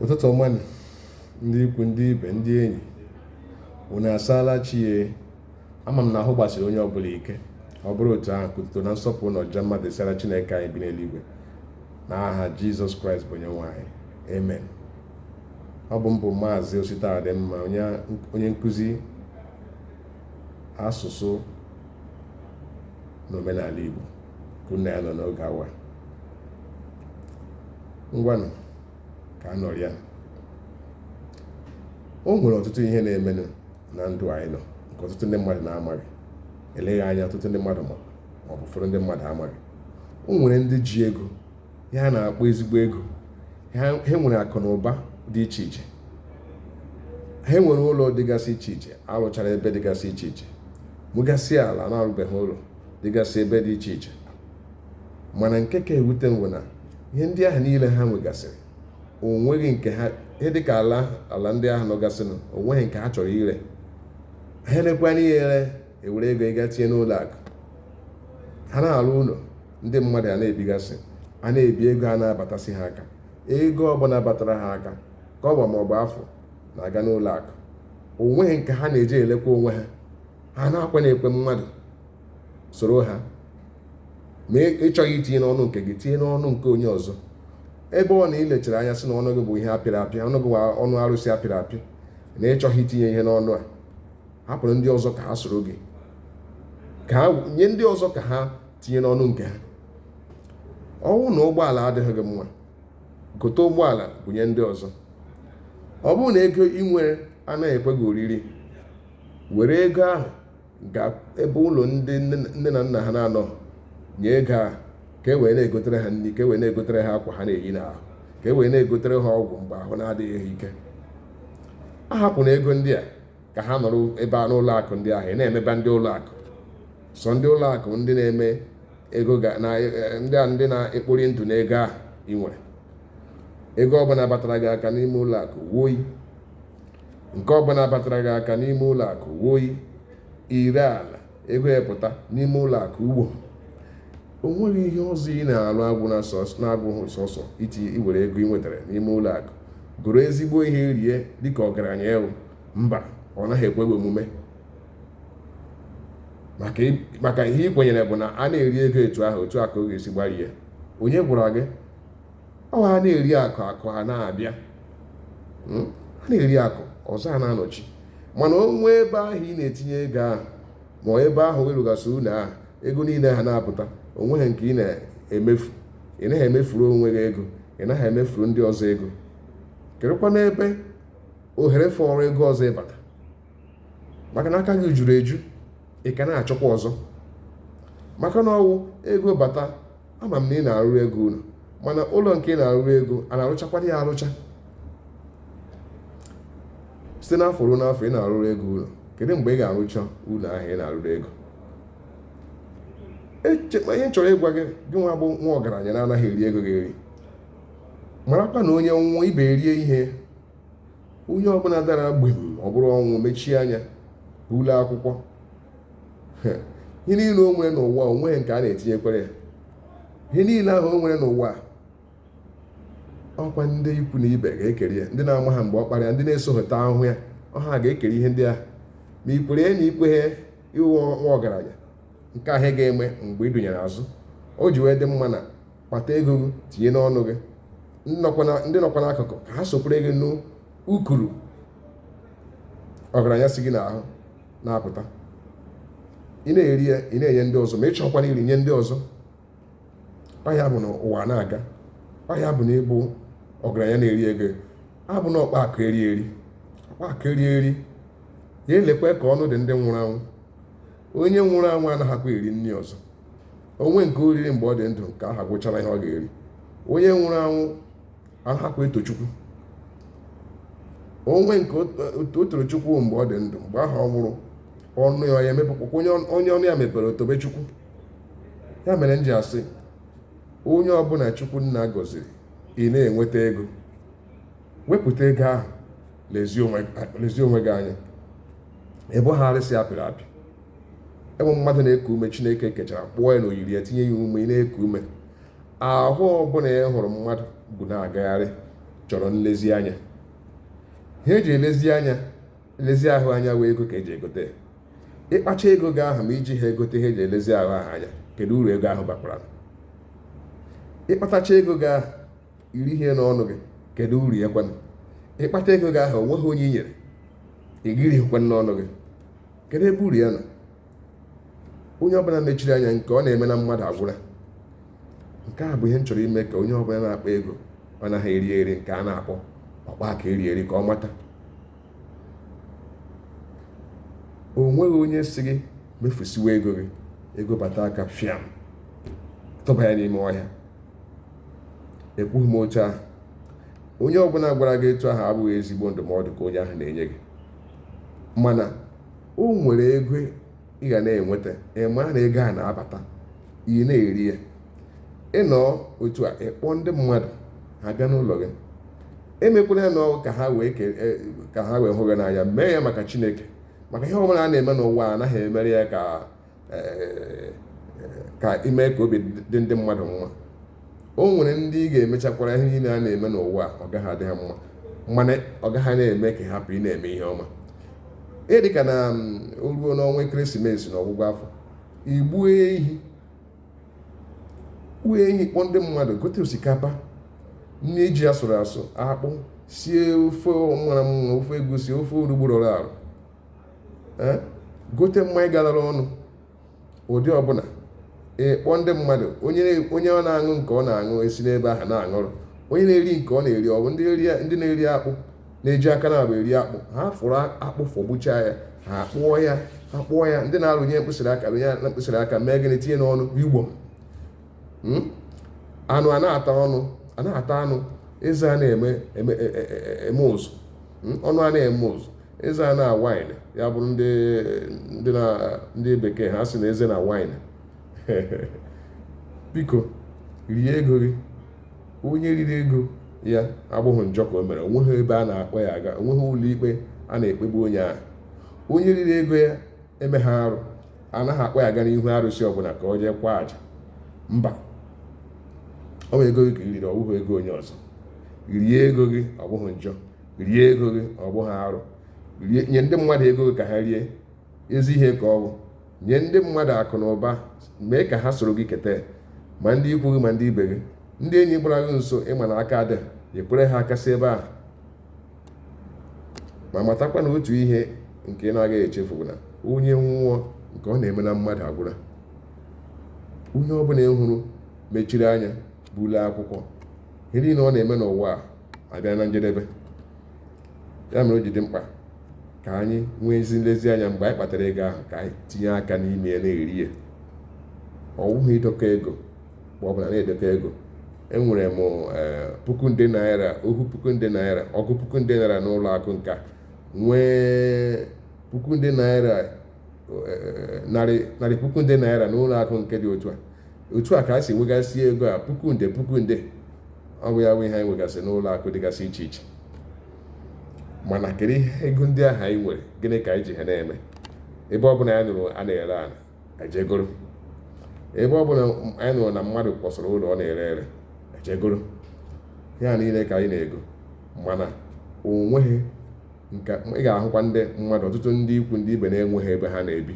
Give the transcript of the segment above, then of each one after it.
Ụtụtụ ọma nụ, ndị ikwu, ndị ibe, ndị enyi. Unu asaala chi ye. Ama m na ahụ gbasiri onye ọbụla ike. Ọ bụrụ otu ahụ, ka otuto na nsọpụrụ na ọja mma dịsara Chineke anyị bi n'eluigwe. N'aha Jizọs Kraịst bụ onye nwe anyị. Amen. Ọ bụ m bụ Maazị Ositadịmma, onye nkụzi asụsụ na omenala Igbo ka unu ya nọ n'oge awa. Ngwanụ, ka a nọrọ ya. O nwere ọtụtụ ihe na-emenụ na ndụ anyị nọ nke ọtụtụ ndị mmadụ na-amaghị. Eleghị anya ọtụtụ ndị mmadụ ma ọ bụ ụfọdụ ndị mmadụ amaghị. O nwere ndị ji ego, ihe a na-akpọ ezigbo ego. Ha nwere akụ na ụba dị iche iche. Ha nwere ụlọ dịgasị iche iche, arụchara ebe dịgasị iche iche, nwegasị ala na-arụbeghị ụlọ dịgasị ebe dị iche iche. Mana nke ka ewute m bụ na ihe ndị ahụ niile ha nwegasịrị, o nweghị nke ha, ihe dịka ala ala ndị ahụ nọgasịnụ, o nweghị nke ha chọrọ ire. Ha elekwana ya ere, ewere ego ịga tinye n'ụlọ akụ. Ha na-arụ ụlọ, ndị mmadụ a na-ebigasị, a na-ebi ego a na-abatasị ha aka. Ego ọbụla batara ha aka, kọbọ maọbụ afọ, na-aga n'ụlọ akụ. O nweghị nke ha na-eji elekwa onwe ha. Ha na-akwa na-ekwe mmadụ soro ha. Ma ị chọghị itinye n'ọnụ nke gị, tinye n'ọnụ nke onye ọzọ. Ebe ọ na ị lechara anya sị na ọnụ gị bụ ihe apịrị apị, ọnụ gị ọnụ arụsị apịrị apị, na ị chọghị itinye ihe n'ọnụ a, hapụrụ ndị ọzọ ka ha soro gị, ka ha nye ndị ọzọ ka ha tinye n'ọnụ nke ha. Ọ bụrụ na ụgbọala adịghị gị mma, gote ụgbọala bunye ndị ọzọ. Ọ bụrụ na ego ị nwere anaghị ekwe gị oriri, were ego ahụ gaa ebe ụlọ ndị nne na nna ha na-anọ, nye ego ahụ ka e wee na-egotere ha nri, ka e wee na-egotere ha akwa ha na-eyi n'ahụ, ka e wee na-egotere ha ọgwụ mgbe ahụ na-adịghị ha ike. A hapụrụ ego ndị a ka ha nọrọ ebe a n'ụlọ akụ ndị ahụ, ị na-emeba ndị ụlọ akụ. Sọ ndị ụlọ akụ ndị na-eme ego ga na ndị a ndị na-ekpori ndụ n'ego ahụ ị nwere. Ego ọbụla batara gị aka n'ime ụlọ akụ, woyi. Nke ọbụla batara gị aka n'ime ụlọ akụ, woyi. Ire ala, ego ya pụta n'ime ụlọ akụ ugbo. O nweghị ihe ọzọ ị na-arụ agwụ na-agwụghị sọsọ itinye iwere ego ị nwetara n'ime ụlọ akụ goro ezigbo ihe rie dịka ọgaranya ewu. Mba, ọ naghị ekwe gị omume. Maka ihe ị kwenyere bụ na a na-eri ego etu ahụ, otu a ka ọ ga-esi gbarie. Onye gwara gị? Ọ ha na-eri akụ, akụ ha na-abịa. Ha na-eri akụ, ọzọ a na-anọchi. Mana o nwee ebe ahụ ị na-etinye ego ahụ, ma ebe ahụ ịrụgasị ụlọ ahụ, ego niile ha na-apụta, o nweghị nke ị na-emefu. Ị naghị emefuru onwe gị ego, ị naghị emefuru ndị ọzọ ego. Kedụkwa n'ebe ohere fọrọ ego ọzọ ịbata? Maka na aka gị juru eju, ị ka na-achọkwa ọzọ. Maka na ọwụ ego bata, ama m na ị na-arụrụ ego ụlọ, mana ụlọ nke ị na-arụrụ ego a na-arụchakwana ya arụcha. Site n'afọ ruo n'afọ ị na-arụrụ ego ụlọ, kedu mgbe ị ga-arụcha ụlọ ahụ ị na-arụrụ ego? Ihe m chọrọ ịgwa gị, gị nwa bụ nwa ọgaranya na-anaghị eri ego gị eri, marakwa na onye nwụọ ibe erie ihe. Onye ọbụla dara gbim, ọ bụrụ ọnwụ, mechie anya bule akwụkwọ. Ihe niile o nwere n'ụwa, o nweghị nke a na-etinyekwere ya. Ihe niile ahụ o nwere n'ụwa, ọkwa ndị ikwu na ibe ga-ekeri ya, ndị na-ama ha mgbe ọ kpara ya, ndị na-esoghịta ahụhụ ya, ọha ga-ekeri ihe ndị ahụ. Ma i kwere na ikweghị ịwụ nwa ọgaranya, nke ahụ ga-eme mgbe ị dụnyere azụ. O ji wee dị mma na kpata ego gị tinye n'ọnụ gị, ndị nọkwa n'akụkụ ka ha sokwere gị n'ukuru ọgaranya si gị n'ahụ na-apụta. Ị na-eri ya, ị na-enye ndị ọzọ, ma ị chọkwana iri, nye ndị ọzọ. Ọ ya bụ na ụwa na-aga. Ọ ya bụ na ịbụ ọgaranya na-eri ego, abụ na ọkpa akụ eri eri, ọkpa akụ eri eri. Ya elekwe ka ọnụ dị ndị nwụrụ anwụ. Onye nwụrụ anwụ anaghịkwa eri nri ọzọ. Onwe nke o riri mgbe ọ dị ndụ, nke ahụ agwụchara ihe ọ ga-eri. Onye nwụrụ anwụ anaghịkwa eto Chukwu. Onwe nke o toro Chukwu mgbe ọ dị ndụ, mgbe ahụ ọ nwụrụ, ọnụ ya ya emepekwa. Onye ọnụ ya mepere otobe Chukwu. Ya mere m ji asị, onye ọbụla Chukwu nna gọziri, ị na-enweta ego, wepụta ego ahụ, lezie onwe gị anya. Ebe ha arịsị apịrị apị, enwe mmadụ na-eku ume, Chineke kechara kpụọ ya n'oyiri ya, tinye ya ume, ị na-eku ume. Ahụ ọbụla ị hụrụ mmadụ bụ na-agagharị, chọrọ nlezianya. Ihe eji elezi anya, elezi ahụ anya wee ego ka eji egote. Ịkpacha ego gị ahụ ma iji ha egote ihe eji elezi ahụ ahụ anya, kedu uru ego ahụ bakwara? Ịkpatacha ego gị ahụ, iri ihe n'ọnụ gị, kedu uru ya kwanụ? Ịkpata ego gị ahụ, onweghị onye i nyere, ị gịrịghịkwa n'ọnụ gị, kedu ebe uru ya nọ? Onye ọbụla mechiri anya nke ọ na-eme na mmadụ agwụla. Nke a bụ ihe m chọrọ ime ka onye ọbụla na-akpa ego ọ naghị eri eri, nke a na-akpọ ọkpa ka eri eri, ka ọ mata o nweghị onye si gị mefusiwa ego gị. Ego bata aka, fiam, tụba ya n'ime ọhịa. Ekwughị m otu ahụ. Onye ọbụla gwara gị etu ahụ abụghị ezigbo ndụmọdụ ka onye ahụ na-enye gị. Mana o nwere ego ị ga na-enweta, ị ma na ego a na-abata, ị na-eri ya. Ị nọ otu a, ịkpọ ndị mmadụ ha bịa n'ụlọ gị, emekwala ya n'ọrụ ka ha wee ka ha wee hụ gị n'anya. Mee ya maka Chineke, maka ihe ọbụla a na-eme n'ụwa anaghị emere ya ka ime ka obi dị ndị mmadụ mma. O nwere ndị ị ga-emechakwara ihe niile a na-eme n'ụwa, ọ gaghị adị ha mma, mana ọ gaghị na-eme ka ị hapụ ị na-eme ihe ọma. Ihe dịka na o ruo n'ọnwa ekeresimesi na ọgwụgwụ afọ, igbuo ehi, gbuo ehi, kpọọ ndị mmadụ, gote osikapa, nri ji asụrụ asụ, akpụ, sie ofe mara mma, ofe egusi, ofe onugbu rọrọ arụ, gote mmanya galara ọnụ ụdị ọbụla, ịkpọ ndị mmadụ. Onye ọ na-aṅụ nke ọ na-aṅụ esi n'ebe ahụ na-aṅụrụ, onye na-eri nke ọ na-eri. Ọ bụ ndị na-eri akpụ na-eji aka na-abụ eri akpụ, ha fụrụ akpụ fọgbuchaa ya, ha kpụọ ya, ha kpụọ ya. Ndị na-arụnye mkpịsịrị aka, rụnye na mkpịsịrị aka, mee gịnị, tinye n'ọnụ igbo. Anụ a na-ata, ọnụ a na-ata anụ, eze a na-eme eme eme ụzụ, ọnụ a na-eme ụzụ, eze a na wine. Ya bụrụ ndị na ndị bekee ha sị na eze na wine. Biko, rie ego gị. Onye riri ego ya abụghị njọ ka o mere. Onweghị ebe a na-akpọ ya aga, onweghị ụlọ ikpe a na-ekpegbu onye ahụ. Onye riri ego ya emegha arụ, anaghị akpọ ya aga n'ihu arụsị ọbụla ka o jee kwa aja. Mba, ọ bụ ego gị ka i riri, ọ bụghị ego onye ọzọ. Rie ego gị, ọ bụghị njọ. Rie ego gị, ọ bụghị arụ. Rie, nye ndị mmadụ ego gị ka ha rie, ezi ihe ka ọ bụ. Nye ndị mmadụ akụ na ụba, mee ka ha soro gị keta, ma ndị ikwu gị ma ndị ibe gị, ndị enyi gbara gị nso. Ịma na aka adịghị, ekwere ha aka si ebe ahụ. Ma matakwa na otu ihe nke ị na-agaghị echefu bụ na onye nwụọ, nke ọ na-eme na mmadụ agwụla. Onye ọbụla ị hụrụ mechiri anya bule akwụkwọ, ihe niile ọ na-eme n'ụwa a abịa na njedebe. Ya mere o ji dị mkpa ka anyị nwee ezi nlezianya mgbe anyị kpatara ego ahụ, ka anyị tinye aka n'ime ya na-eri ya. Ọ bụghị ịdọkọ ego mgbe ọ bụla na-edokọ ego. Enwere m puku nde naira, ohu puku nde naira, ọgụ puku nde naira n'ụlọ akụ nka, nwee puku nde naira, narị puku nde naira n'ụlọ akụ nke dị otu a. Otu a ka a si nwegasị ego a, puku nde, puku nde. Ọ bụ ya bụ ihe anyị nwegasị n'ụlọ akụ dịgasị iche iche. Mana kedu ihe ego ndị ahụ anyị nwere, gịnị ka anyị ji ha na-eme? Ebe ọ bụla anyị nụrụ a na-ere ala, ejegoro. Ebe ọ bụla anyị nụrụ na mmadụ kpọsara ụlọ ọ na-ere ere, ejegoro. Ya niile ka anyị na-ego, mana o nweghị nke ị ga-ahụkwa. Ndị mmadụ, ọtụtụ ndị ikwu, ndị ibe na-enweghị ebe ha na-ebi,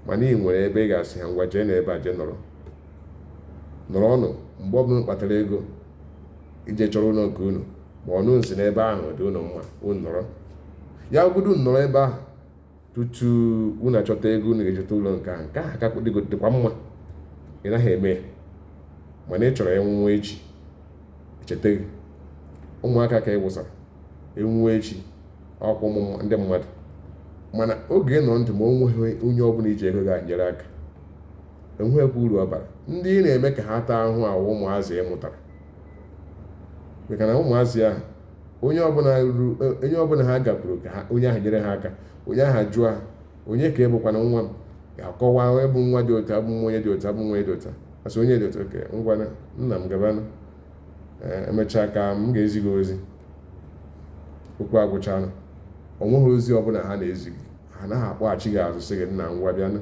mana ị nwere ebe ị ga-asị ha, ngwa, jee n'ebe a, jee nọrọ, nọrọ ọnụ. Mgbe ọbụla kpatara ego ije chọrọ ụlọ nke unu, ma ọnụ nsi n'ebe ahụ dị unu mma, unu nọrọ ya gudu, nọrọ ebe ahụ tutu unu achọta ego unu ga-echeta ụlọ nke ahụ. Nke ahụ aka dịkwa mma. Ị naghị eme ya, mana ị chọrọ enwuwe echi echeta gị. Ụmụaka ka ị wụsara enwuwe echi, ọkwa ụmụ ndị mmadụ. Mana oge ị nọ ndụ, ma o nweghị onye ọbụla iji ego ga-enyere aka, enweghịkwa uru ọ bara. Ndị ị na-eme ka ha taa ahụhụ awụ ụmụazị ị mụtara, maka na ụmụazị ahụ, onye ọbụla ruru, onye ọbụla ha gakwuru ka ha onye ahụ nyere ha aka, onye ahụ jụọ ha, onye ka ị bụkwana nwa m, ga-akọwa ịbụ nwa dị otu, abụ m onye dị otu, abụ m onye dị otu, asị onye dị otu, oke ngwana nna m, gabanụ, emechaa ka m ga-ezi gị ozi. Okwu agwụchala. O nweghị ozi ọbụla ha na-ezi gị. Ha anaghị akpọghachi gị azụ sị gị, nna, ngwa, bịanụ,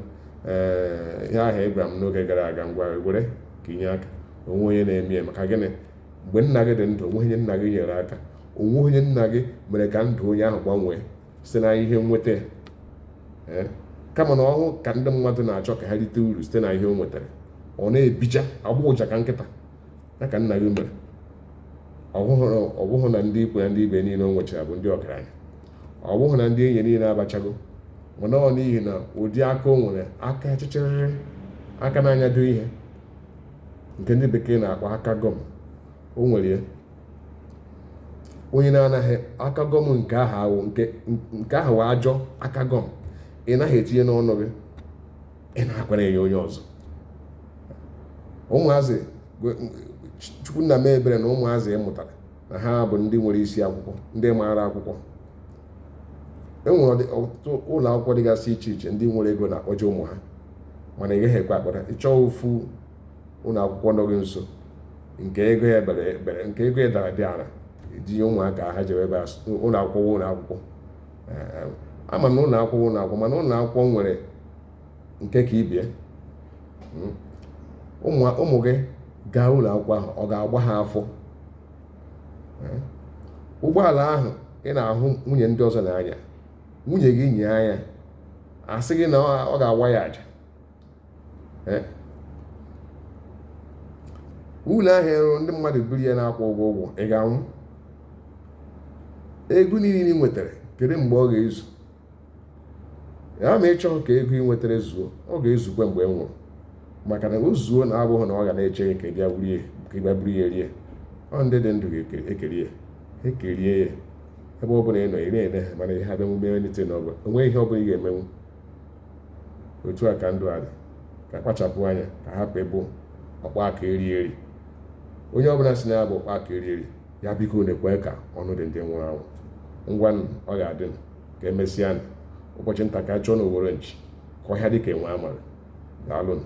ee, ihe ahụ ị gwara m n'oge gara aga, ngwa, were ka inye aka. Onwe onye na-eme ya. Maka gịnị? Mgbe nna gị dị ndụ, onweghị onye nna gị nyere aka. Onwe onye nna gị mere ka ndụ onye ahụ gbanwee site na ihe nweta, kama na ọhụ ka ndị mmadụ na-achọ ka ha rite uru site na ihe o nwetara, ọ na-ebija agba ụja ka nkịta ya ka nna gị mere. Ọ bụghị na ndị ikwu na ndị ibe niile o nwechara bụ ndị ọgaranya, ọ bụghị na ndị enyi niile abachago, mana ọ n'ihi na ụdị aka o nwere, aka chịchịrịrị, aka na-anyado ihe nke ndị bekee na-akpọ aka gọm, o nwere ya. Onye na-anaghị aka gọm nke ahụ awụ nke ahụ wụ ajọ aka gọm ị naghị etinye n'ọnụ gị, ị na-akwara enye onye ọzọ. Ụmụazị, Chukwu nna mee ebere na ụmụazị ị mụtara na ha bụ ndị nwere isi akwụkwọ, ndị maara akwụkwọ. E nwere ọtụtụ ụlọ akwụkwọ dịgasị iche iche ndị nwere ego na-akpọje ụmụ ha, mana ị gaghị ekwe akpọta. Ịchọọ ofu ụlọ akwụkwọ nọ gị nso nke ego ya bere bere, nke ego ya dara dị ala, etinye ụmụaka ha jewe ebe ụlọ akwụkwọ. Ụlọ akwụkwọ, ama na ụlọ akwụkwọ, ụlọ akwụkwọ, mana ụlọ akwụkwọ nwere nke ka ibie. Ụmụ gị gaa ụlọ akwụkwọ ahụ, ọ ga-agba ha afọ. Ụgbọala ahụ ị na-ahụ nwunye ndị ọzọ na-anya, nwunye gị nye anya, asị gị na ọ ga-awa ya aja. Ụlọ ahụ ịrụ, ndị mmadụ biri ya na-akwụ ụgwọ ụgwọ, ị ga-anwụ. Ego niile ị nwetara, kedu mgbe ọ ga-ezu ya? Ma ị chọọ ka ego ị nwetara zuo, ọ ga-ezukwe mgbe ị nwụrụ, maka na o zuo na abụghị na ọ ga na-eche gị ka ị bịa burie, ka ị bịa buru ya rie. Ọ ndị dị ndụ ga-ekerie ekerie ya. Ebe ọ bụla ị nọ, ị na-ene ha, mana ihe abịa mume anything ọbụla, onweghị ihe ọbụla ị ga-emenwu. Otu a ka ndụ a dị. Ka kpachapụ anya ka hapụ ịbụ ọkpọ aka eri eri. Onye ọbụla si na ya bụ ọkpọ aka eri eri, ya biko na-ekwe ka ọnụ dị ndị nwụrụ anwụ. Ngwa, ọ ga-adị ka emesịa. Ụbọchị nta ka chọọ na owere nchi ka ọhịa dị ka enwe amara. Daalụnụ.